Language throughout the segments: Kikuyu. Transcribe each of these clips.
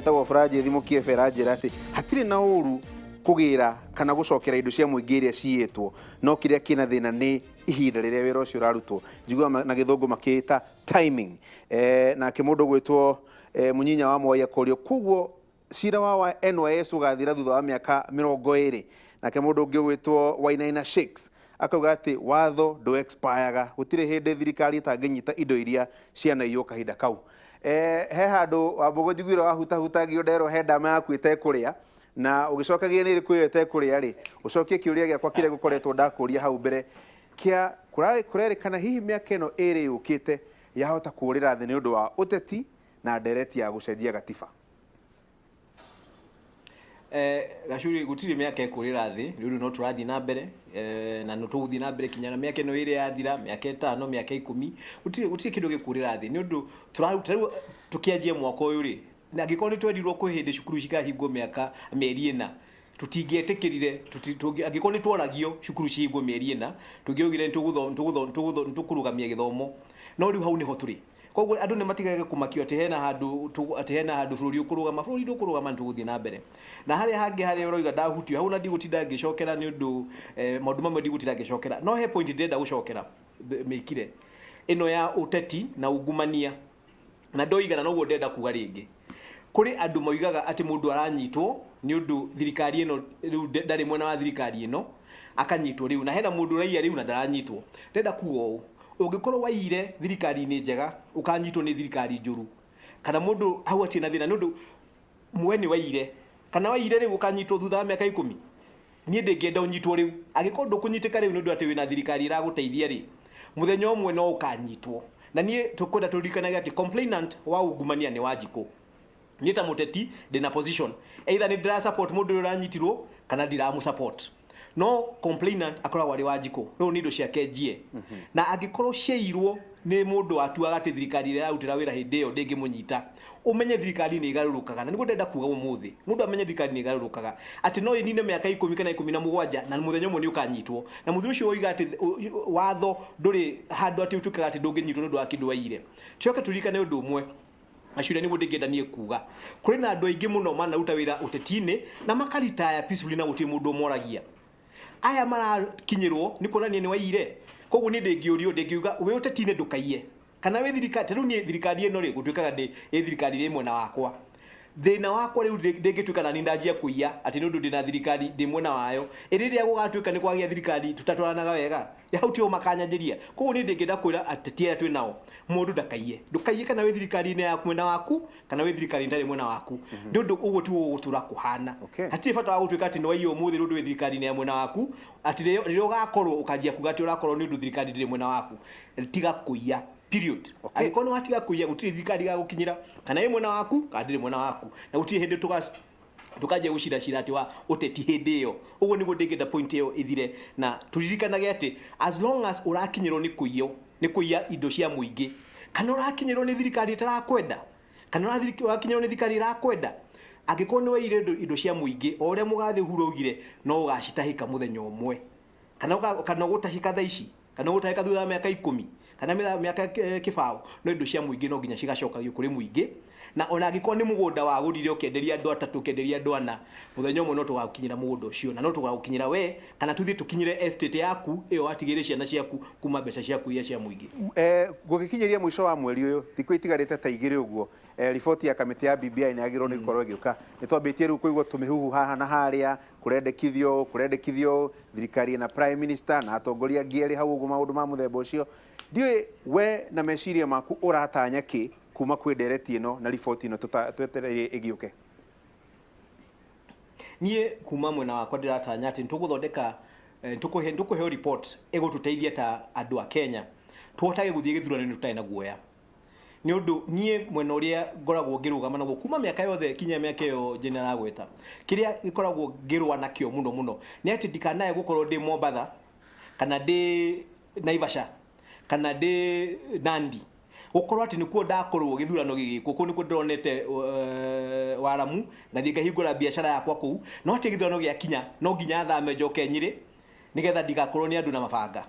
Wĩtagwo Francis Mũkiebe aranjĩra atĩ hatirĩ na ũru kũgĩra kana gũcokera indo cia mũingĩ iria ciyĩtwo, no kĩrĩa kĩna thĩna nĩ ihinda rĩrĩa wĩra ũcio ũrarutwo. Njiguaga na gĩthũngũ makĩĩta timing. Nake mũndũ ũgwĩtwo Mũnyinya wa Mwai akorio koguo cira wa NYS ũgathira thutha wa mĩaka 20. Nake mũndũ ũngĩ ũgwĩtwo Wainaina Shakes akauga atĩ watho ndũ expireaga, gũtirĩ hĩndĩ thirikari ĩtangĩnyita indo iria cianaiywo kahinda kau. He handũ Wambũgũ njiguire wahutahutagio nderwo he ndama yaku ĩtekũrĩa, na ũgĩcokagia nĩ ĩrĩkũ ĩyo ĩtekũrĩa rĩ, ũcokie kĩũria gĩakwa kĩrĩa gũkoretwo ndakũria hau mbere kĩa kũrerĩkana hihi mĩaka ĩno ĩrĩ yũkĩte yahota kũũrĩra thĩ nĩ ũndũ wa ũteti na ndereti ya gũcenjia gatiba. Gacuri, gũtirĩ mĩaka ĩkũrĩra thĩ nĩ ũndũ no tũrathiĩ na mbere, na no tũgũthiĩ na mbere kinya na mĩaka ĩno ĩrĩ yathira, mĩaka 5, mĩaka 10, gũtirĩ kĩndũ gĩkũrĩra thĩ nĩ ũndũ tũraruta rĩu tũkĩanjia mwaka ũyũ rĩ, na angĩkorwo nĩ twerirwo kwĩ hĩndĩ cukuru cikahingwo mĩaka mĩeri 4, tũtingĩetĩkĩrire, angĩkorwo nĩ tworagio cukuru cihingwo mĩeri 4, tũngĩaugire nĩ tũkũrũgamia gĩthomo, no rĩu hau nĩho tũrĩ. Koguo andũ nĩ matigage kũmakio atĩ hena handũ atĩ hena handũ bũrũri ũkũrũgama, bũrũri ndũkũrũgama, nĩ tũgũthiĩ na mbere. Na harĩa hangĩ harĩa ũroiga ndahutio hau, na ndigũtinda ngĩcokera nĩ ũndũ maũndũ mamwe ndigũtinda ngĩcokera, no he point ndĩrenda gũcokera mĩkire ĩno ya ũteti na ungumania, na ndoiga na noguo ndĩrenda kuga rĩngĩ. Kũrĩ andũ moigaga atĩ mũndũ aranyitwo nĩ ũndũ thirikari ĩno rĩu ndarĩ mwena wa thirikari ĩno, akanyitwo rĩu, na hena mũndũ ũraiya rĩu na ndaranyitwo. Ndĩrenda kuga ũũ, ũngĩkorwo waiyire thirikari-inĩ njega ũkanyitwo nĩ thirikari njũru, kana mũndũ hau atirĩ na thĩna nĩ ũndũ we nĩ waiyire, kana waiyire rĩu ũkanyitwo thutha wa mĩaka 10, niĩ ndĩngĩenda ũnyitwo rĩu. Angĩkorwo ndũkũnyitĩka rĩu nĩ ũndũ atĩ wĩna thirikari ĩragũteithia rĩ, mũthenya ũmwe no ũkanyitwo. Na niĩ tũkwenda tũririkanage atĩ complainant wa ungumania nĩ Wanjikũ. Niĩ ta mũteti ndĩna position, either nĩ ndĩra support mũndũ ũrĩa ũranyitirwo kana ndiramũ support, no complainant akoragwo arĩ Wanjikũ, rĩu nĩ indo ciake njie, na angĩkorwo ciairwo nĩ mũndũ watuaga atĩ thirikari ĩrĩa ĩrarutĩra wĩra hĩndĩ ĩyo ndĩngĩmũnyita, ũmenye thirikari nĩ ĩgarũrũkaga. Na nĩguo ndĩrenda kuga ũmũthĩ, mũndũ amenye thirikari nĩ ĩgarũrũkaga, atĩ no ĩnine mĩaka 10 kana 17, na mũthenya ũmwe nĩ ũkanyitwo. Na mũthuri ũcio woiga atĩ watho ndũrĩ handũ atĩ ũtuĩkaga atĩ ndũngĩnyitwo nĩ ũndũ wa kĩndũ waiyire, tucoke tũririkane ũndũ ũmwe acio nĩguo ndĩngĩenda niĩ kuga. Kũrĩ na andũ aingĩ mũno manaruta wĩra ũteti-inĩ na makaritaya peacefully na gũtirĩ mũndũ ũmoragia. Aya marakinyĩrwo nĩ kuonania nĩ waiyire, koguo niĩ ndĩngĩũrio, ndĩngiuga wĩ ũteti-inĩ ndũkaiye kana wĩ thirikari. Ta rĩu niĩ thirikari ĩno rĩ, gũtuĩkaga ndĩ ĩ thirikari ĩ mwena wakwa, thĩna wakwa rĩu ndĩngĩtuĩka nani ndanjia kũiya atĩ nĩ ũndũ ndĩna thirikari ndĩ mwena wayo. Ĩ rĩrĩa gũgatuĩka nĩ kwagĩa thirikari tũtatwaranaga wega, hau tio makanyanjĩria. Koguo niĩ ndĩngĩenda kwĩra ateti aya twĩ nao, mũndũ ndakaiye, ndũkaiye kana wĩ thirikari-inĩ ya mwena waku kana wĩ thirikari ĩtarĩ mwena waku, nĩ ũndũ ũguo tiguo gũgũtũra kũhana. Hatirĩ bata wa gũtuĩka atĩ nĩ waiya ũmũthĩ nĩ ũndũ wĩ thirikari-inĩ ya mwena waku, atĩ rĩrĩa ũgakorwo ũkanjia kuga atĩ ũrakorwo nĩ ũndũ thirikari ndĩrĩ mwena waku. Tiga kũiya, period. Angĩkorwo nĩ watiga kũiya, gũtirĩ thirikari ĩgagũkinyĩra kana ĩ mwena waku kana ndĩrĩ mwena waku, na gũtirĩ hĩndĩ tũkanjia gũciracira atĩ wa ũteti hĩndĩ ĩyo. Ũguo nĩguo ndĩngĩenda point ĩyo ĩthire, na tũririkanage atĩ as long as ũrakinyĩrwo nĩ kũiywo, nĩ kũiya indo cia mũingĩ, kana ũrakinyĩrwo nĩ thirikari ĩtarakwenda, kana ũrakinyĩrwo nĩ thirikari ĩrakwenda, angĩkorwo nĩ waiyire indo cia mũingĩ, o ũrĩa mũgathe Uhuru augire, no ũgacitahĩka mũthenya ũmwe, kana ũgũtahĩka thaa ici, kana ũgũtahĩka thutha wa mĩaka 10, kana mĩaka 20, no indo cia mũingĩ no nginya cigacokagio kũrĩ mũingĩ. Na ona angĩkorwo nĩ mũgũnda wagũrire ũkĩenderia andũ 3, ũkĩenderia andũ 4, mũthenya ũmwe no tũgagũkinyĩra mũgũnda ũcio, na no tũgagũkinyĩra we, kana tũthiĩ tũkinyĩre estate yaku ĩyo watigĩire ciana ciaku kuma mbeca ciaku iria cia mũingĩ. Gũgĩkinyĩria mũico wa mweri ũyũ, thikũ itigarĩte ta 2 ũguo, riboti ya kamĩtĩ ya BBI nĩ yagĩrĩirwo nĩ gũkorwo ĩgĩũka. Nĩ twambĩtie rĩu kũigua tũmĩhuhu haha na harĩa, kũrendekithio ũũ, kũrendekithio ũũ, thirikari ĩna prime minister na atongoria angĩ erĩ hau ũguo, maũndũ ma mũthemba ũcio. Ndiũĩ we na meciria maku ũratanya kĩ kuma kwĩ ndereti ĩno na riboti ĩno twetereire ĩgĩũke? Niĩ kuma mwena wakwa ndĩratanya atĩ nĩtũgũthondeka, nĩtũkũheo report ĩgũtũteithia ta andũ a Kenya tũhotage gũthiĩ gĩthurano-inĩ tũtarĩ na guoya. Nĩ ũndũ niĩ mwena ũrĩa ngoragwo ngĩrũgama naguo kuma mĩaka yothe kinya mĩaka ĩyo Jane aragweta, kĩrĩa gĩkoragwo ngĩrũa nakĩo mũno mũno nĩ atĩ ndikanae gũkorwo ndĩ Mombatha kana ndĩ Naivasha kana ndĩ Nandi, gũkorwo atĩ nĩkuo ndakorwo gĩthurano gĩgĩkwo, kũu nĩkuo ndĩronete waramu, ngathiĩ ngahingũra biacara yakwa kũu, no atĩ gĩthurano gĩakinya no nginya thame njoke Nyĩrĩ nĩgetha ndigakorwo nĩ andũ na mabanga.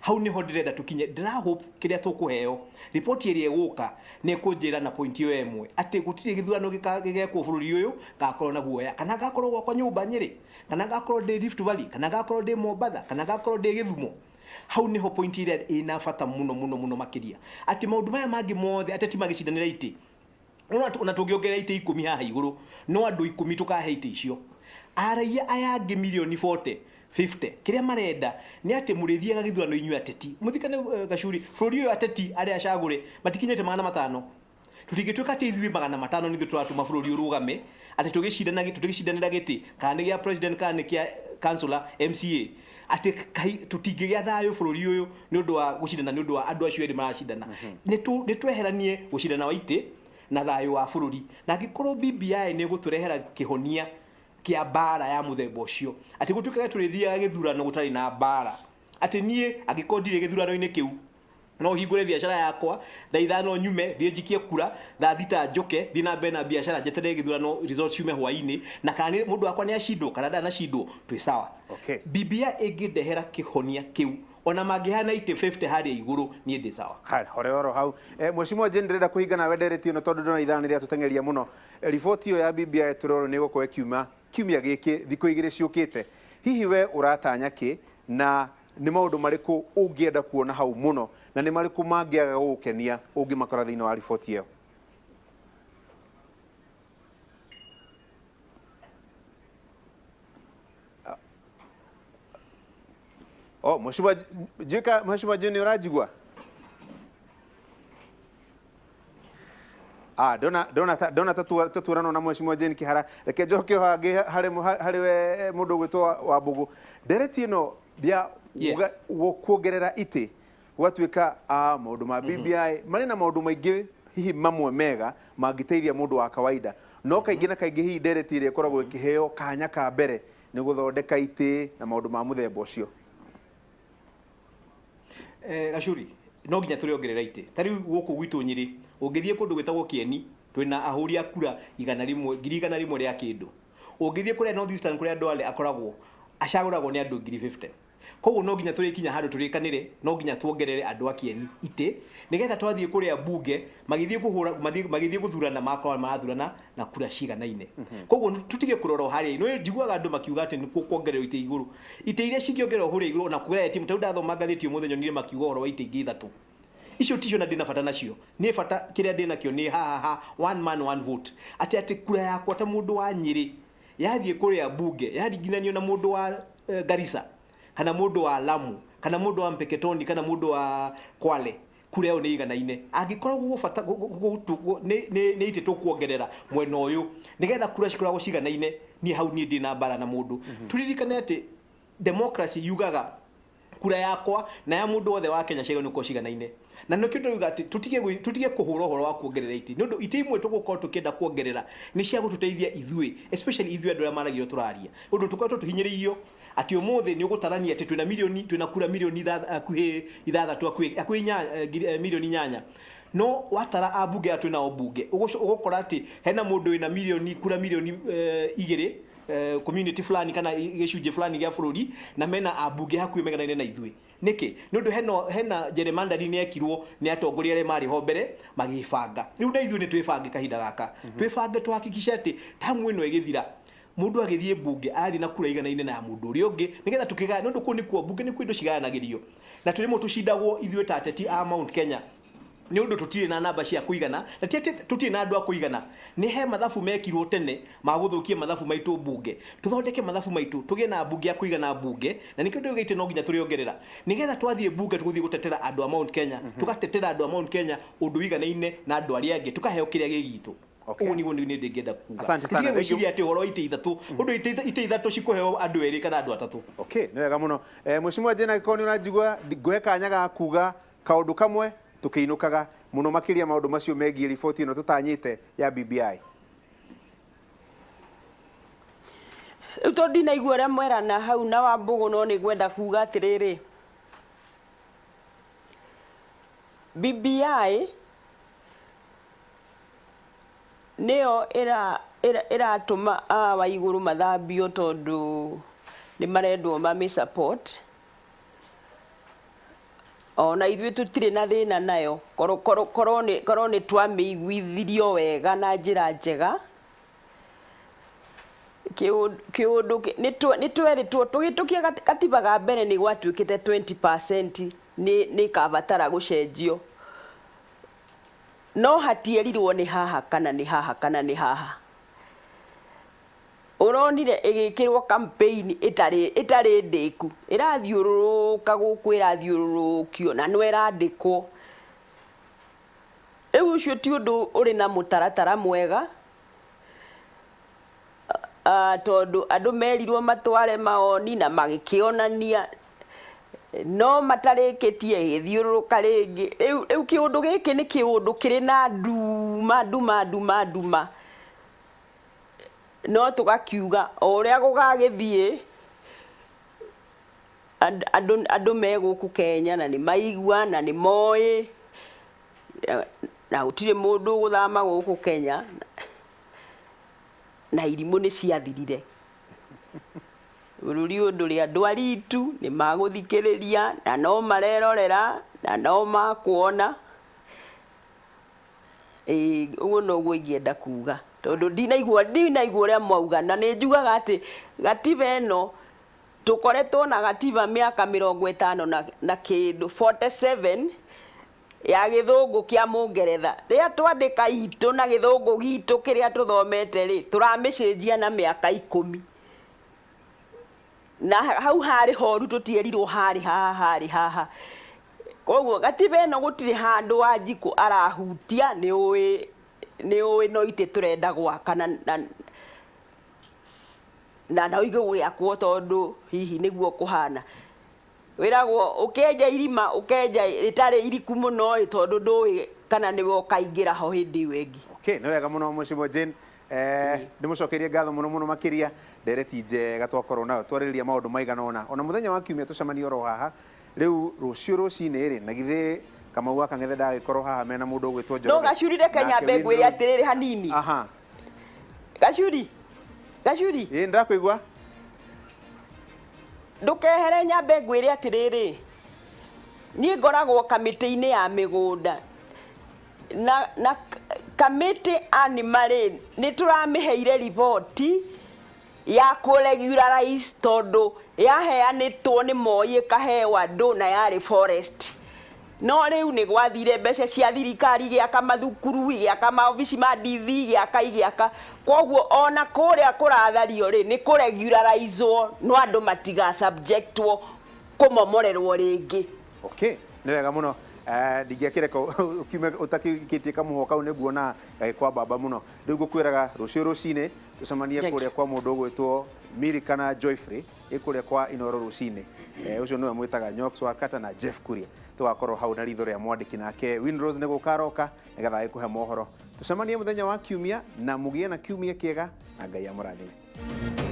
Hau niho ndĩrenda tũkinye. Ndĩra hope kĩrĩa tũkũheo, riboti ĩrĩa ĩgũka, nĩ ĩkũnjĩra na point ĩyo ĩmwe atĩ gũtirĩ gĩthurano gĩgekwo bũrũri ũyũ ngakorwo na guoya, kana ngakorwo gwakwa nyũmba Nyĩrĩ, kana ngakorwo ndĩ Rift Valley, kana ngakorwo ndĩ Mombatha, kana ngakorwo ndĩ Gĩthumo. Hau niho point ĩrĩa ĩna bata mũno mũno mũno makĩria, atĩ maũndũ maya mangĩ mothe, ateti magĩcindanĩra itĩ, ona tũngĩongerera itĩ 10 haha igũrũ, no andũ 10 tũkahe itĩ icio. Araia aya angĩ milioni 40, 50, kĩrĩa marenda nĩ atĩ mũrĩthiaga gĩthurano inyuĩ ateti mũthikane. Gacuri, bũrũri ũyũ ateti arĩa acagũre matikinyĩte 500. Tũtingĩtuĩka atĩ ithuĩ 500 nithuĩ tũratũma bũrũri ũrũgame, atĩ tũgĩcindanĩra gĩtĩ, kana nĩ gĩa president kana nĩ kĩa councillor, MCA, atĩ tũtingĩgĩa thayũ bũrũri ũyũ nĩ ũndũ wa gũcindana, nĩ ũndũ wa andũ acio erĩ maracindana. Nĩ tweheranie gũcindana wa itĩ na thayũ wa bũrũri. Na angĩkorwo BBI nĩ ĩgũtũrehera kĩhonia kĩa mbara ya mũthemba ũcio, atĩ gũtuĩkaga tũrĩthiaga gĩthurano gũtarĩ na mbara, atĩ niĩ angĩkorwo ndirĩ gĩthurano-inĩ kĩu no hingũre biacara yakwa thaa 5, nyume thiĩ njikie kura thaa 6, njoke thiĩ na mbere na biacara, njeterere gĩthurano results ciume hwaĩ-inĩ, na kana mũndũ wakwa nĩ acindwo kana ndanacindwo, twĩ sawa. BBI ĩngĩndehera kĩhonia kĩu, ona mangĩheana itĩ 50 harĩa igũrũ, niĩ ndĩ sawa. Haya, horera oro hau. Mheshimiwa Jane, ndĩrenda kũhinga nawe ndereti ĩno tondũ ndona ithaa nĩ rĩatũteng'eria mũno. Riboti ĩyo ya BBI tũrorwo nĩ ĩgũkorwo ĩkiuma kiumia gĩkĩ, thikũ 2 ciũkĩte. Hihi we ũratanya kĩ, na nĩ maũndũ marĩkũ ũngĩenda kuona hau mũno, na nĩ marĩkũ mangĩaga gũgũkenia ũngĩmakora thĩinĩ wa riboti ĩyo? Oh, Mheshimiwa Jika, Mheshimiwa Jane, ũranjigua? Ah, ndona taturanwo na Mheshimiwa Jane Kihara. Reke njoke o hangĩ harĩ we mũndũ ũgwĩtwo Wambũgũ. Ndereti ĩno ya kuongerera itĩ gwatuĩka maũndũ ma BBI marĩ na maũndũ maingĩ, hihi mamwe mega mangĩteithia mũndũ wa kawaida, no kaingĩ na kaingĩ hihi ndereti ĩrĩa ĩkoragwo ĩkĩheo kanya ka mbere nĩ gũthondeka itĩ na maũndũ ma mũthemba ũcio. Gacuri, no nginya tũrĩongerera itĩ. Ta rĩu gũkũ gwitũ Nyĩrĩ, ũngĩthiĩ kũndũ gwĩtagwo Kĩeni, twĩna ahũri a kura 100, 100,000 rĩa kĩndũ. Ũngĩthiĩ kũrĩa North Eastern, kũrĩa Ndwale akoragwo, acagũragwo nĩ andũ 50,000. Koguo no nginya tũrĩkinya handũ tũrĩkanĩre, no nginya tuongerere andũ a Kĩeni itĩ, nĩgetha twathiĩ kũrĩa bunge magĩthiĩ kũhũra, magĩthiĩ gũthurana, makorwo marathurana na kura ciganaine. Koguo tũtige kũrora o harĩa. Nĩ njiguaga andũ makiuga atĩ nĩ kuongererwo itĩ igũrũ. Itĩ iria cingĩongererwo kũrĩa igũrũ ona kũrĩa timu, tarĩu ndathoma ngathĩti ũmũthĩ nyonire makiuga ũhoro wa itĩ ingĩ ithatũ. Icio ticio na ndĩna bata nacio. Niĩ bata kĩrĩa ndĩnakĩo nĩ haha ha one man one vote, atĩ kura yakwa ta mũndũ wa Nyĩrĩ yathiĩ kũrĩa bunge yaringithanio na mũndũ wa Garissa, kana mũndũ wa Lamu, kana mũndũ wa Mpeketoni, kana mũndũ wa Kwale, kura ĩyo nĩ iganaine. Angĩkorwo gũgũbata nĩ itĩ tũkuongerera mwena ũyũ nĩgetha kura cikoragwo ciganaine, niĩ hau niĩ ndĩ na mbara na mũndũ. Tũririkane atĩ democracy yugaga kura yakwa na ya mũndũ wothe wa Kenya ciagĩrĩirwo nĩ gũkorwo ciganaine, na nĩkĩo ndĩrauga atĩ tũtige kũhũra ũhoro wa kuongerera itĩ, nĩ ũndũ itĩ imwe tũgũkorwo tũkĩenda kuongerera nĩ cia gũtũteithia ithuĩ, especially ithuĩ andũ arĩa maragio tũraria ũndũ tũkoretwo tũhinyĩrĩirio, atĩ ũmũthĩ nĩ ũgũtarania atĩ twĩna milioni, twĩna kura milioni hakuhĩ 6, hakuhĩ milioni 8, no watara ambunge aya twĩnao mbunge, ũgũkora atĩ hena mũndũ wĩna milioni kura milioni 2, community fulani kana gĩcunjĩ fulani gĩa bũrũri, na mena ambunge hakuhĩ maiganaine na ithuĩ. Nĩkĩ? Nĩ ũndũ hena gerrymandering nĩ yekirwo nĩ atongoria arĩa marĩ ho mbere magĩbanga. Rĩu na ithuĩ nĩ twĩbange kahinda gaka, twĩbange tũhakikice atĩ tamu ĩno ĩgĩthira, mũndũ agĩthiĩ mbunge arathiĩ na kura iganaine na ya mũndũ ũrĩa ũngĩ, nĩgetha tũkĩgaya, nĩ ũndũ kũu nĩkuo mbunge nĩkuo indo cigayanagĩrio, na tũrĩmwe tũcindagwo ithuĩ ta ateti a Mount Kenya nĩ ũndũ tũtirĩ na namba cia kũigana, na ti atĩ tũtirĩ na andũ a kũigana, nĩ he mathabu mekirwo tene ma gũthũkia mathabu maitũ mbunge. Tũthondeke mathabu maitũ, tũgĩe na mbunge ya kũigana mbunge, na nĩkĩo ndĩrauga no nginya tũrĩongerera, nĩgetha twathiĩ mbunge tũgũthiĩ gũtetera andũ a Mount Kenya, tũgatetera andũ a Mount Kenya ũndũ ũiganaine na andũ arĩa angĩ, tũkaheo kĩrĩa gĩ gitũ. Ũguo nĩguo niĩ ndĩngĩenda kuga. Asante sana. Tũtige gwĩciria atĩ ũhoro wa itĩ ithatũ, ũndũ itĩ ithatũ cikũheo andũ erĩ kana andũ atatũ. Okay, nĩ wega mũno. Mheshimiwa Jane, angĩkorwo nĩ ũranjigua, ngũhe kanya ga kuga kaũndũ kamwe tũkĩinũkaga, mũno makĩria maũndũ macio megiĩ riboti ĩno tũtanyĩte ya BBI. Rĩu tondũ ndinaigua ũrĩa mwerana hau na Wambũgũ, no nĩ ngwenda kuga atĩrĩrĩ, BBI nĩyo ĩratũma aa wa igũrũ mathambio, tondũ nĩ marendwo mamĩ support. Ona ithuĩ tũtirĩ na thĩna nayo, korwo nĩ twamĩiguithirio wega na njĩra njega. Kĩũndũ nĩ twerĩtwo tũgĩtũkia gatiba ga mbere nĩ gwatuĩkĩte 20% nĩ ĩkabatara gũcenjio, no hatierirwo nĩ haha kana nĩ haha kana nĩ haha. Ũronire ĩgĩkĩrwo campaign ĩtarĩ ndĩku, ĩrathiũrũrũka gũkũ, ĩrathiũrũrũkio na no ĩrandĩkwo. Rĩu ũcio ti ũndũ ũrĩ na mũtaratara mwega, tondũ andũ merirwo matware maoni na magĩkĩonania no matarĩkĩtie ĩgĩthiũrũrũka rĩngĩ. Rĩu kĩũndũ gĩkĩ nĩ kĩũndũ kĩrĩ na nduma nduma nduma nduma, no tũgakiuga o ũrĩa gũgagĩthiĩ andũ me gũkũ Kenya na nĩ maigua na nĩ moĩ na gũtirĩ mũndũ ũgũthama gũkũ Kenya, na irimũ nĩ ciathirire. Bũrũri ũyũ ndũrĩ andũ aritu, nĩ magũthikĩrĩria na no marerorera na no makuona. Ĩĩ, ũguo noguo ingĩenda kuga, tondũ ndinaigua ũrĩa mwauga, na nĩ njugaga atĩ gatiba ĩno tũkoretwo na gatiba mĩaka 50 na kĩndũ 47 ya gĩthũngũ kĩa mũngeretha. Rĩrĩa twandĩka itũ na gĩthũngũ gitũ kĩrĩa tũthomete rĩ, tũramĩcenjia na mĩaka 10. Na hau harĩ horu tũtierirwo harĩ haha harĩ haha. Koguo gatiba ĩno gũtirĩ handũ Wanjikũ arahutia, nĩ ũĩ no itĩ tũrenda gwaka na no igũgĩakwo tondũ hihi nĩguo kũhana. Wĩragwo ũkĩenja irima ũkenja rĩtarĩ iriku mũno ĩ, tondũ ndũĩ kana nĩwe ũkaingĩra ho hĩndĩ ĩyo ĩngĩ. Okay, nĩ wega mũno Mheshimiwa Jane. Ndĩmũcokerie ngatho mũno mũno makĩria, ndereti njega twakorwo nayo twarĩrĩria maũndũ maigana ũna. Ona mũthenya wa kiumia tũcemanie oro haha. Rĩu rũciũ rũcinĩ rĩ, na githĩ Kamau wa Kang'ethe ndagagĩkorwo haha mena mũndũ ũgwĩtwo No Njoroge. Gacuri reke Nake nyambe ngwĩre Winrose. atĩrĩrĩ hanini. Aha. Gacuri. Gacuri. Ĩĩ ndĩrakũigua. Ndũkehere nyambe ngwĩre atĩrĩrĩ. Niĩ ngoragwo kamĩtĩ-inĩ ya mĩgũnda. Na kamĩtĩ anima rĩ, nĩ tũramĩheire riboti ya kũ regularize tondũ yaheanĩtwo nĩ Moi ĩkaheo andũ na yarĩ forest. No rĩu nĩ gwathire mbeca cia thirikari igĩaka mathukuru, igĩaka maobici ma DV, igĩaka igĩaka. Koguo ona kũrĩa kũrathario rĩ, nĩ kũ-regularizwo no andũ matiga subjectwo kũmomorerwo rĩngĩ. Okay, nĩ wega mũno. Ndingĩakĩreka ũkiume ũtakĩikĩtie kamũhwa kau nĩ nguona gagĩkwa mbamba mũno. Rĩu ngũkwĩraga rũciũ rũcinĩ tũcemanie kũrĩa kwa mũndũ ũgwĩtwo Miri kana Joyfrey, ĩ kũrĩa kwa Inoro rũcinĩ. Ũcio nĩwe mwĩtaga Nyox wa Kata na Jeff Kuria. Tũgakorwo hau na ritho rĩa mwandĩki nake Winrose nĩ gũka aroka nĩgetha agĩkũhe mohoro. Tũcemanie mũthenya wa kiumia na mũgĩe na kiumia kĩega na Ngai amũrathime.